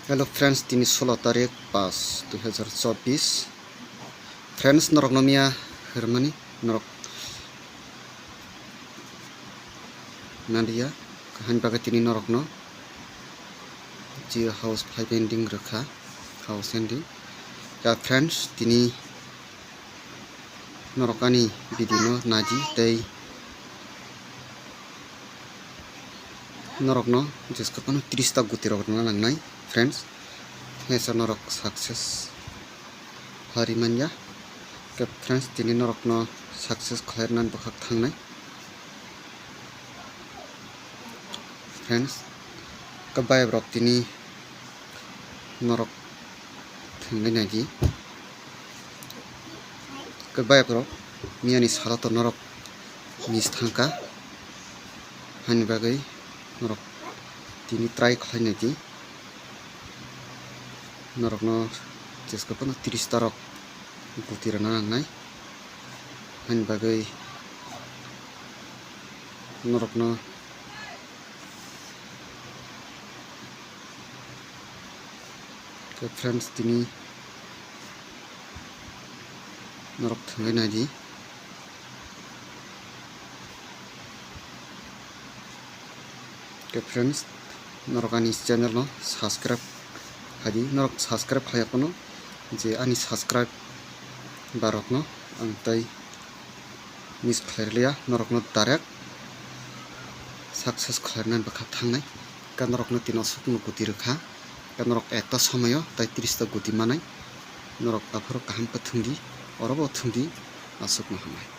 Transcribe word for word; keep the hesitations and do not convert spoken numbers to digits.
Hello friends, tini solo tarik pas dui hazar chobbish. Friends, norokno miya hwrwmani norok nadia, kaham bagwi tini norokno Jio house five ending rwkha, house ending. Ya friends, tini norok ani video no naidi tei norokno jeska phano tris ta guti rok rwna nangnai friends, hesa norok success hari manya. Ke friends, tini norokno success khlai rwnani bwkhak thangnai. Friends, ke bayap rok tini norok thwngwi naidi. Ke bayap rok miyani salo to norok miss thangkha, hani bagwi norok tini try khlai naidi. Norokno jeska phano tris ta rok guti rwna nangnai, hani bagwi norokno. Ke friends, tini norok thwngwi naidi. Ke friends, norok ani channel no subscribe khaidi, norok subscribe khaiya phano je ani subscribe ba rokno ang tai miss khlai rwliya, norokno direct success khlai rwnani bwkhak thangnai. Ka norokno tino aswkno guti rwkha, ka norok ekta somoyo tai tris ta guti manai, norok aphuru kaham khe thwngdi, orobo thwngdi, aswkno hambai.